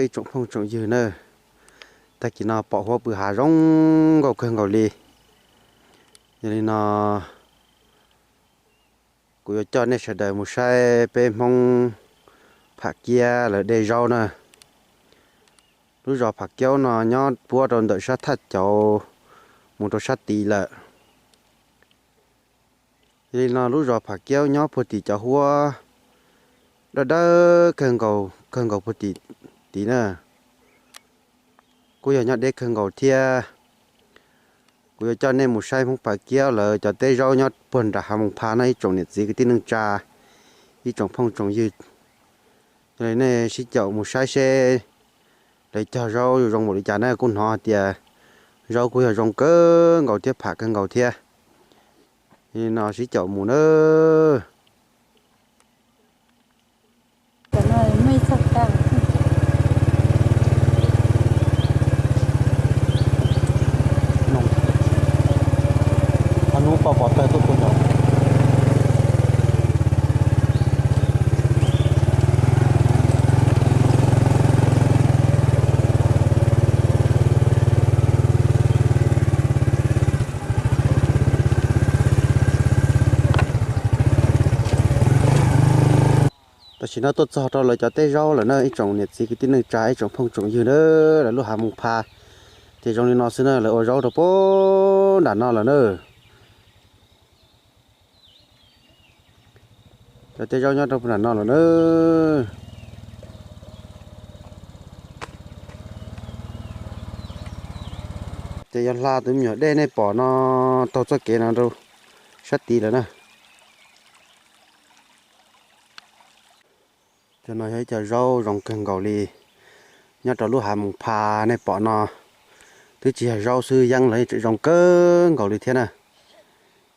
Ib tsoom phooj tsoom ywg na, tag kis no pom huab pw hav zoo nkauj kawg nkaus li. Yog li no kuv yuav coj nej sawv daws mus saib peb Hmoob Pham Kiab lawv de zaub na. Lub zos Pham Kiab no nyob puab rau ntawm sab thaj cauv mus rau sab tid lawm. Yog li no lub zos Pham Kiab nyob puag tim cov huab dawb dawb kawg nkaus, kawg nkaus puag tim tid na. Kuj yog nyob deb kawg nkaus thiab. Kuv yuav coj nej mus saib Hmoob Pham Kiab lawv cov teb zaub nyob puag nram hav Moos Pha no ib tsoom niam txiv kwv tij neej tsa, ib tsoom phooj tsoom ywg. Yog li nej sib caum mus saib seb lawv cog zaub yuav zoo npaum li cas na, kuj hnov hais tias zaub kuj yog zoo kawg nkaus thiab pham kawg nkaus thiab. Yog li no sib caum mus na. Tam sim no tuaj txog rau lawv cov teb zaub lawm na ib tsoom niam txiv kwv tij neej tsa ib tsoom phooj tsoom ywg na, lawv lub hav Moos Pha ces zoo li no xwb na, lawv ua zaub rau puag nram no lawm na. Cov teb zaub nyob rau puag nram no lawm na. Ces yog hla tus me nyuam dej nej pom no taug txoj kev no rau sab tid lawm na. Cov no yog ib co zaub zoo kawg nkaus li, nyob rau lub hav Moos Pha nej pom no, twb tsis yog zaub xwb yeeb los yeej tseem zoo kawg nkaus li thiab na.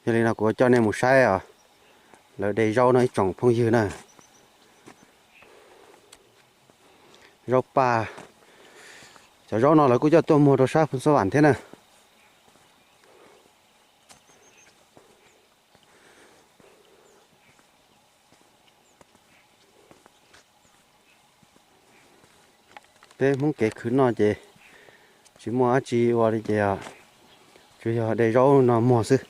Yog li no kuv coj nej mus saib os, lawv de zaub no ib tsoom phooj ywg na. Zaub paj, cov zaub no lawv kuj coj tuaj muag rau sab Phoos Xab Vam thiab na. Peb Hmoob kev khwv noj ces tsis muaj dab tsi ua li ces tsuas yog de zaub no muag xwb.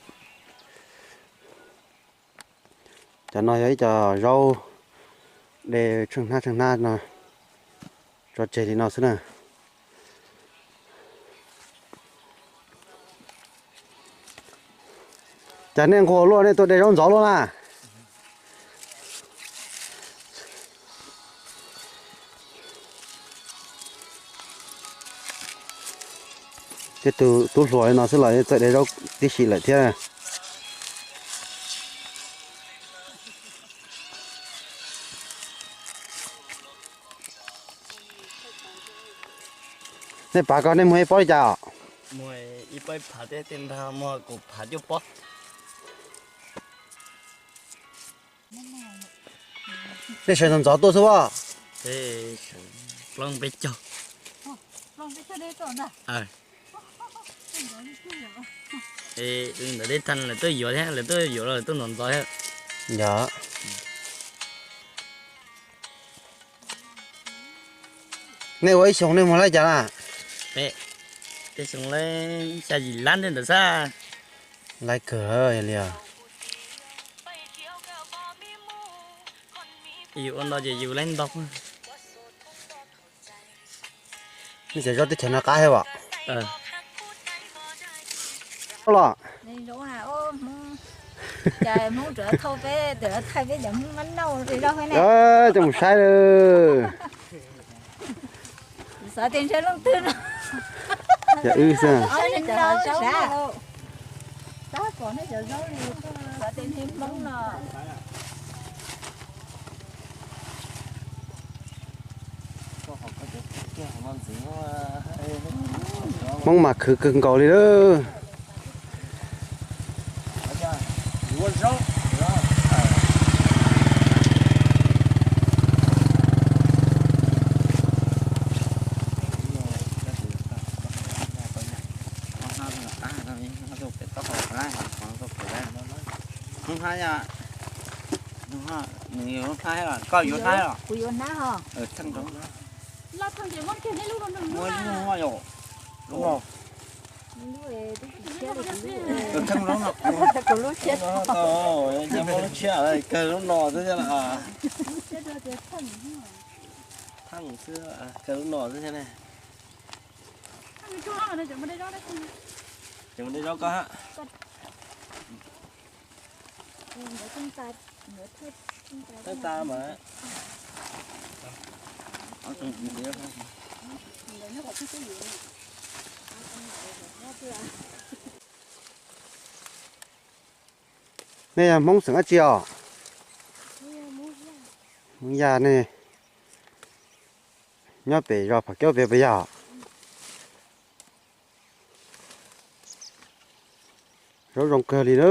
Cov no yog ib co zaub de tsheej hnab tsheej hnab no tso tseg li no xwb na. Cas nej nquag luaj, nej tuaj de zaub ntxov luaj na? Tej tug tub hluas li no xwb los txawj de zaub tib si lawm thiab. Nej pav ko nej muag ib pob li cas os? Nej sawv ntxov ntxov tuaj xwb as? Ntawm deb tag lawv tuaj yuav thiab, lawv tuaj yuav los lawv tuaj ntxov ntxov thiab. Yog. Nej ua ib xyoos nej muag laib cas na? Peb, tej xyoo laib xya yim lab ntej ntawd xwb. Laib kawg yog li os. Yus ua ntau ces yus laib ntau. Nej cov zaub teb chaws no qab thiab as? Los, Hmoob rov thauj peb, thaij peb cov Hmoob mab nauj zaub. Coj mus saib lawm. Xav tias ntshe leej twg no. Yog wb xwb. Xav tias ntshe Hmoob no. Hmoob mas khwv kawg nkaus li lawm. Nws yuav hnab los? Koj yuav hnab los? Kuv yuav hnab ho. Muaj ib lub no yom, lub no. Theej lub no, muaj lub tshiab, kawg lub no xwb thiab. Theej xwb, kawg lub no xwb thiab ne. Ces mus de zaub koj hab. Tag mas. Nej yog Hmoob xeem dab tsi os? Hmoob Yaj ne. Nyob pem zos Pham Kaub pem puas yog? Zaub zoo kawg li na.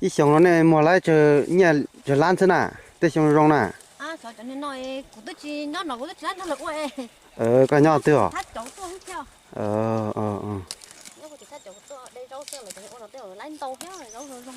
Ib xyoos no nej muag lab tsawg nyiaj tsawg lab xwb na, tej xyoo zoo na? Kuv twb tsis nyob no, kuv twb tsis lab nrog lawv ua. Koj nyob twg os? Nyob kuv tsis thab cov kuv tuaj de zaub xwb, lawv cov ua no tej lawv laib ntau thiab zaub zoo zoo.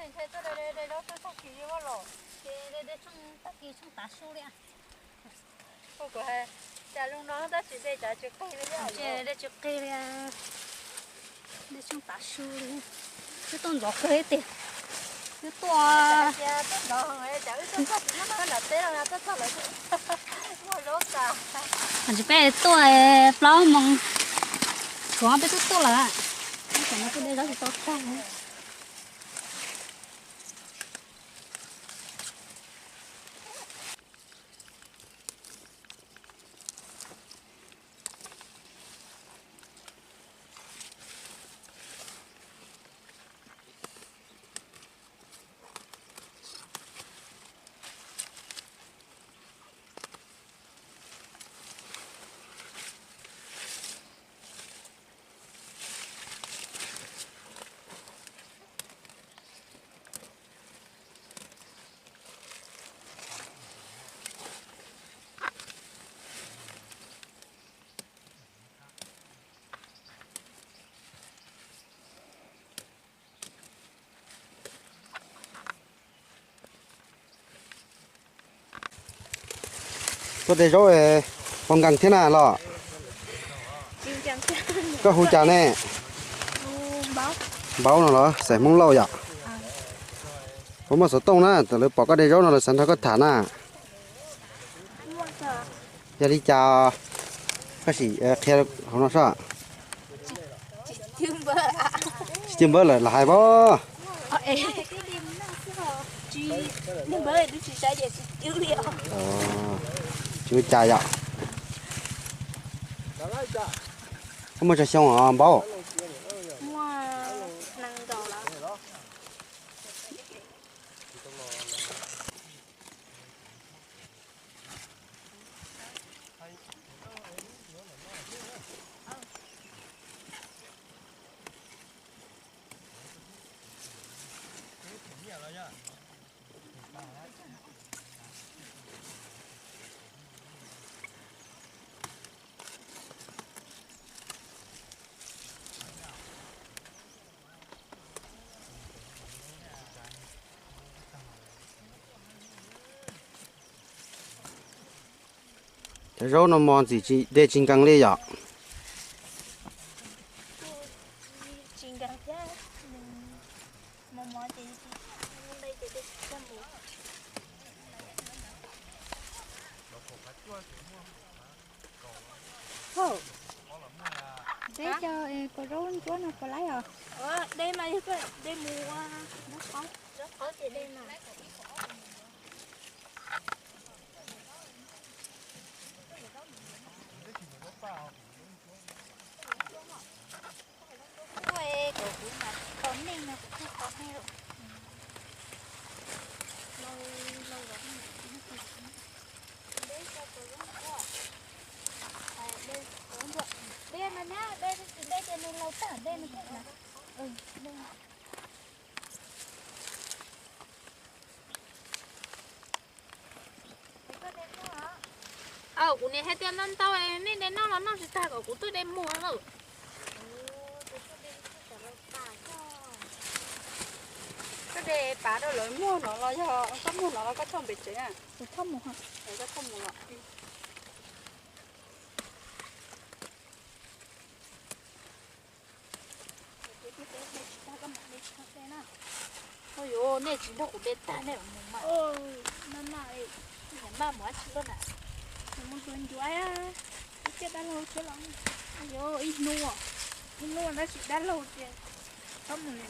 Nej ntshai tuaj de zaub tag kis li los? Ces de tshooj tag kis tshooj tav su li. Kuv hais cas zoo no tab sis de cas tsis qig li. De tsis qig li. De tshooj tav su li. Twb tuaj ntxov kawg ib tiag. Twb tuaj. Tsis peb tuaj plaub moos, tshuav peb twb tuaj lawm. Tam no twb de zaub tsis tau tag. Tuaj de zaub puas nkees thiab na los? Koj hu cas ne? Npaub no los xaim Hmoob Lauj yom? Puas muaj xov tooj na, tam lawv pom koj de zaub no lawv xav nrog koj tham na. Yog li cas koj sim qhia hauv no soj? Tsis cwb npawb lawm los hais pab. Tsis ua cas yom. Koj muaj tsawg xyoo os Npaub? Cov zaub no mos ntxim de tsis nkees li yom? Peb cov kaus zaub ntsuab no puas laib os? De mas yog de mus ua zaub qhaub ces de mas. Kuv kom kuv mas tau neeg no kuv thiaj tau neeg lawm. Dej no na, dej, dej ces nws laus tag, dej nws thiaj na. Aw, kuv niam hais tias ntau ntau nej de noj los noj tsis tag kom kuv tuaj de muag lawm. Koj de pav rau lawv muag no los yog koj muag no los koj thauj pem tsev na? Koj thauj mus los. Ua yuav nej tsis nrog kuv de tag nej mus mas. Maj maj mus dab tsi lawm na? Mus tua ncuav, ib tiaj dab laug thiab los. Yuav ib hnub, ib hnub tab sis dab laug tias txhob mus ntev.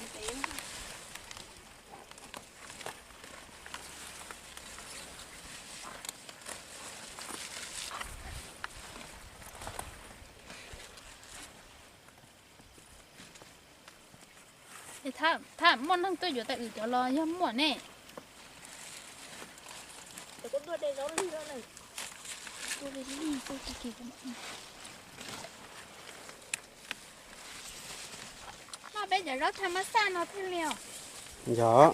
Thaj, muaj neeg tuaj yuav tas wm cov los yog muaj ne. Noj peb cov zaub thaj mab xaj no thiaj li os. Yog,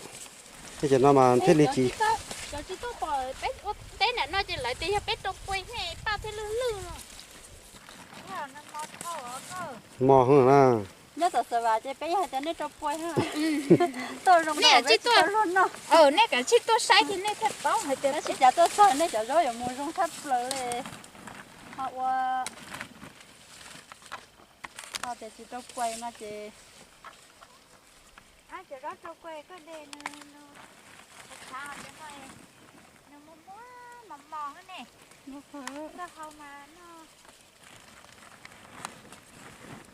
peb cov no mas thiaj li tsis. Cov tsis tuaj pom peb ua teb nram no ces lawv tias yog peb rau pua ne, paj thiaj lwj lwj no. Mos heev na. Nyob tom Xav Vas ces peb yog hais tias nej rau pua, tuaj zoo nej tsis tau luag noj. Nej kav tsij tuaj saib ces nej thiaj paub hais tias tab sis cas tuaj txog nej cov zaub yuav mus zoo tshaj plaws li. Ho ua ho tias tsis rau pua no ces, cov zaub rau pua koj de nws, nws khav khav, cov no nws muag muag mos mos ne. Koj hau mas noj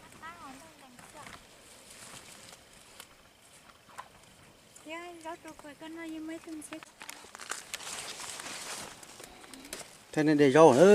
qab qab noj nkees xwb. Thiab zaub rau pua koj noj yeej muaj ib tug ntxhiab. Thaij nej de zaub na.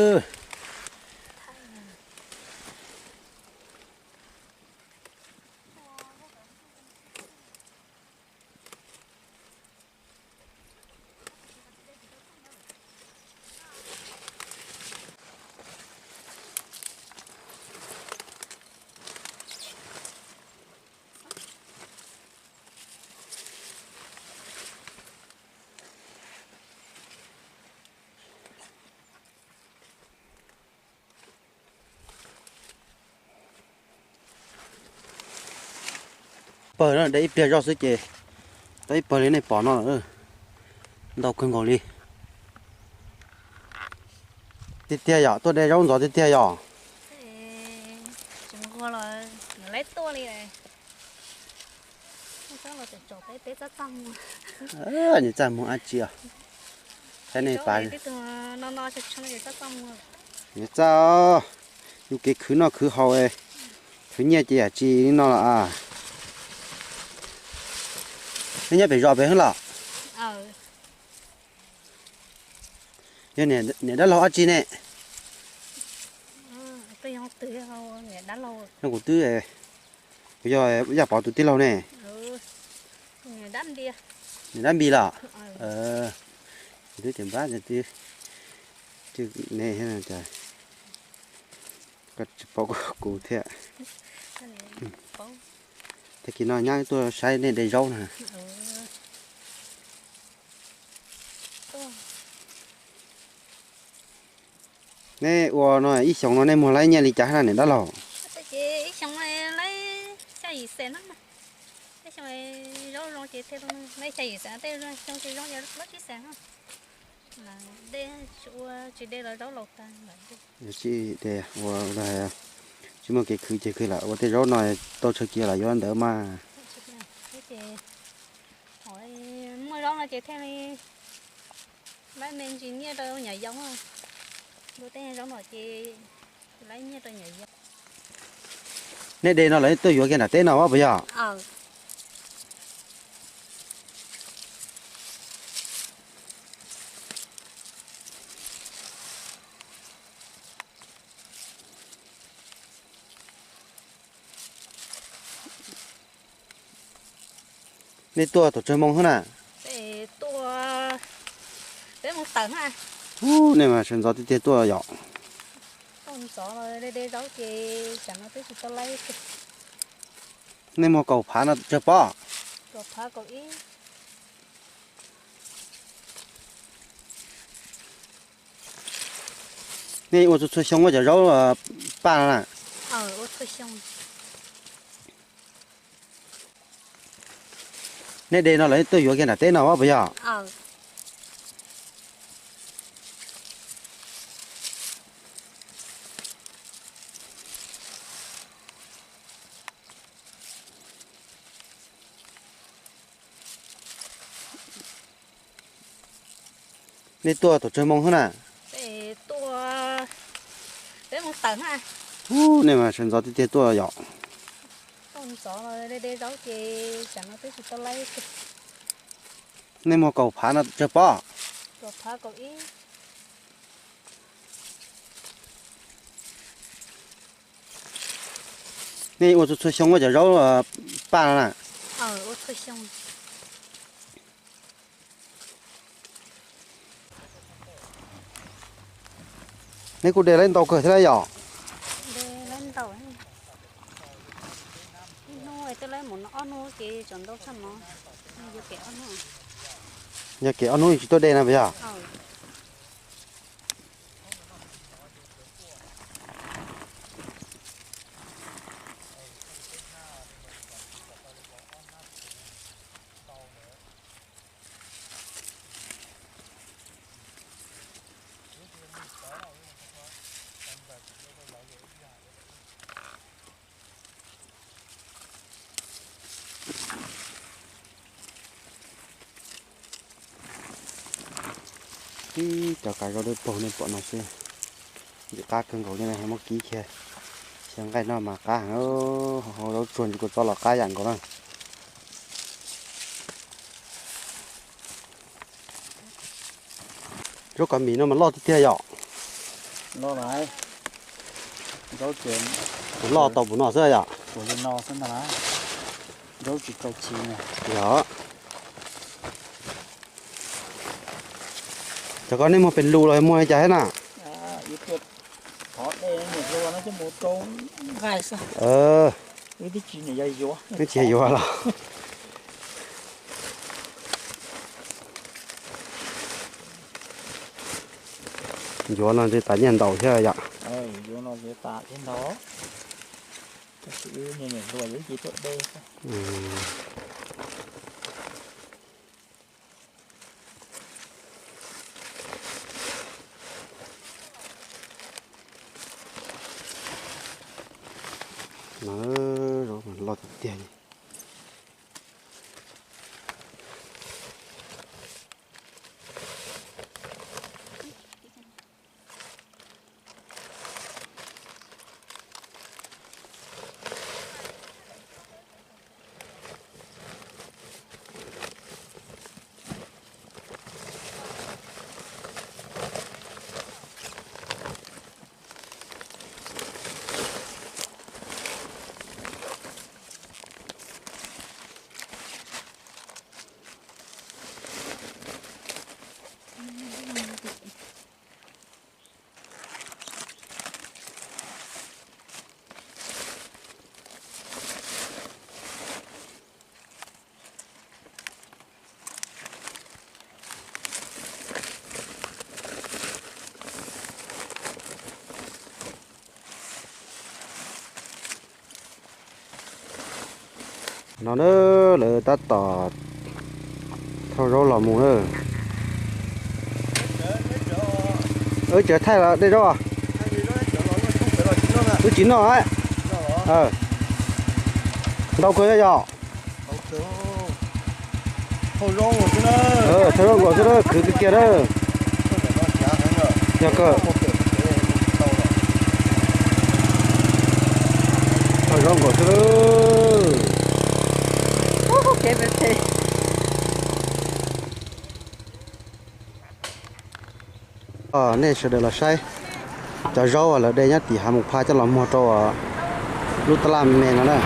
Pawg no de ib pliag zoj xwb ces tau ib pawg li nej pom no lawm. Ntau kawg nkaus li. Tiag tiag yom, tuaj de zaub ntxov tiag tiag yom. Tsis nquag los laib tuaj li. Nws txaj muag dab tsi os? Saib nej pab. Nws txaj, yus kev khwv noj khwv haus, khwv nyiaj ces yam tsis li no los as. Nej nyob pem zos pem hwb los? Yog niam dab laug dab tsi ne? Yog kuv twb, kuv yog Yaj Pov tus tij laug ne. Niam dab Npis los? Kuv twb tias npab, twb ne, koj tsis paub kuv thiab. Tag kis no nyab tuaj saib nej de zaub na. Nej ua no ib xyoos no nej muag laib nyiaj li cas na niam dab laug? Ib xyoos laib xya yim xees na. Ib xyoos zaub zoo ces thiaj laib xya yim xees, tej xyoo tsis zoo ces laib tsib xees na. De, ua tsis de los zaub laus tag. Ua, tsis muaj kev khwv ces khwv lam ua tej zaub no tau tsawg kiag los yuav ntawd mas. Muaj zaub no ces thiaj li laib me ntsis nyiaj rau nyuam yaus. Ua tej zaub no ces laib nyiaj rau nyuam yaus. Nej de no lawv tuaj yuav kiag nram teb no puas yog? Nej tuaj thaum tsawg moo hab na? Ub, nej mas sawv ntxov tiag tiag tuaj yom. Nej muag kaum phav no tsawg pob? Nej ua txhua txhua xyoo ua cov zaub paj no na? Nej de no lawv tuaj yuav kiag nram teb no puas yog? Nej tuaj thaum tsawg moo hab na? Ub, nej mas sawv ntxov tiag tiag tuaj yom. Nej muag kaum phav no tsawg pob? Nej ua txhua txhua xyoo ua cov zaub paj no na? Nej kuj de laib ntau kawg thiab yom? Yog kev ob hnub tsis tuaj de na puas yog? Tib cov kav zaub dawb paug nej pom no xwb, ntxim qab kawg nkaus li na, muab kib kiag. Xyaw nqaij noj mas qab heev, hau zaub tsuag ntsis kuj txob los qab yam nkaus na. Zaub kav mis no mas loj tiag tiag yom. Tus loj tau puv no xwb yom. Yog. Cov ko nej muag pem lus los muag li cas thiab na? Twb tsis yuav los. Yuav no ntshe tas nyiaj ntau thiab yom. No, zaub loj tiag tiag li. No na, lawv tab tom thauj zaub los mus na. Wb tseem thaij los dej zaub. Wb tsis noj. Ntau kawg yog. Thauj zaub nkaus xwb na, khwv kiag kiag na. Yog kawg. Thauj zaub nkaus xwb. Nej sawv daws los saib cov zaub uas lawv de nyob tim hav Mus Pha coj los muag rau lub tab laj me no na.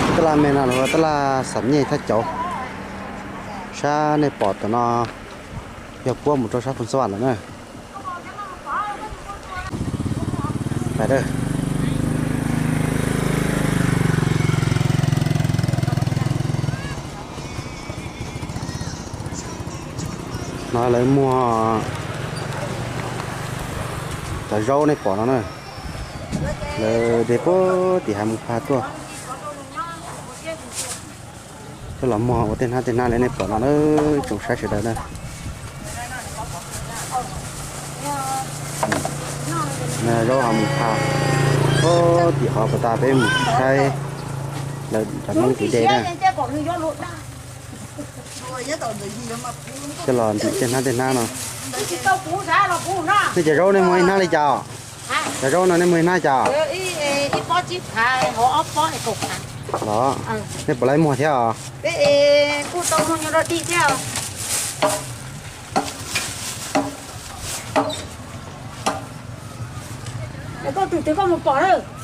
Lub tab laj me no los tab laj xam nyej thaj cauv. Sab nej pom tom no yog puab mus rau sab Phoos Xab Vam lawm na. No lawv muag cov zaub nej pom no na, lawv de puag tim hav Mus Pha tuaj. Coj los muag ua tej hnab tej hnab li nej pom no na, tsoom saib sawv daws na. Zaub hav Mus Pha, puag tim qhov puag ta peb mus saib lawv cov Hmoob kev de na. Coj los ntim tej hnab tej hnab no. Nej cov zaub nej muag ib hnab li cas? Cov zaub no nej muag ib hnab cas? Los, nej puas laib muag thiab os?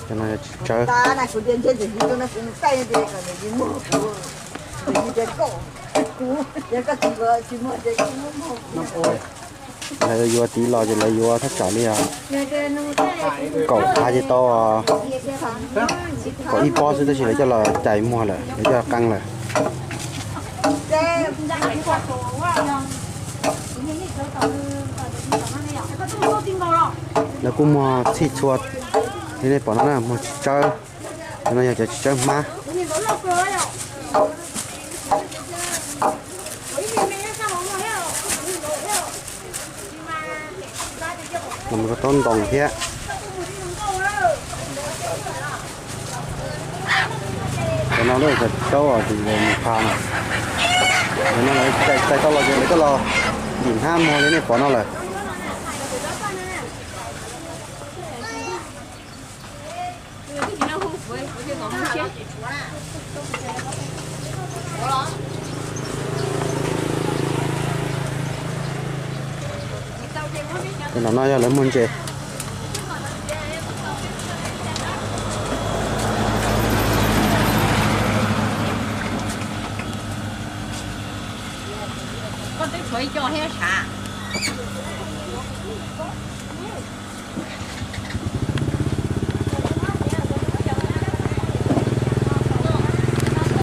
Cov no yog txiv tsawb. Lawv yuav tiv los ces lawv yuav thaj tsam li os kaum phav ces tau, kaum ib pob xwb tab sis lawv coj los cais muag lawm, lawv coj los qee lawm. Lawv kuj muag txhij txhua li nej pom no na, muag txiv tsawb. Cov no yog cov txiv tsawb hmab. Los mus rau taub ntoo thiab. Cov no lawv cov zaub tim Mus Pha no, cov no lawv cais tau los ces lawv coj los ntim hnab muag li nej pom no lawm. Cov no yog lawv muag ntses. Koj twb tshuav ib co thiab sav.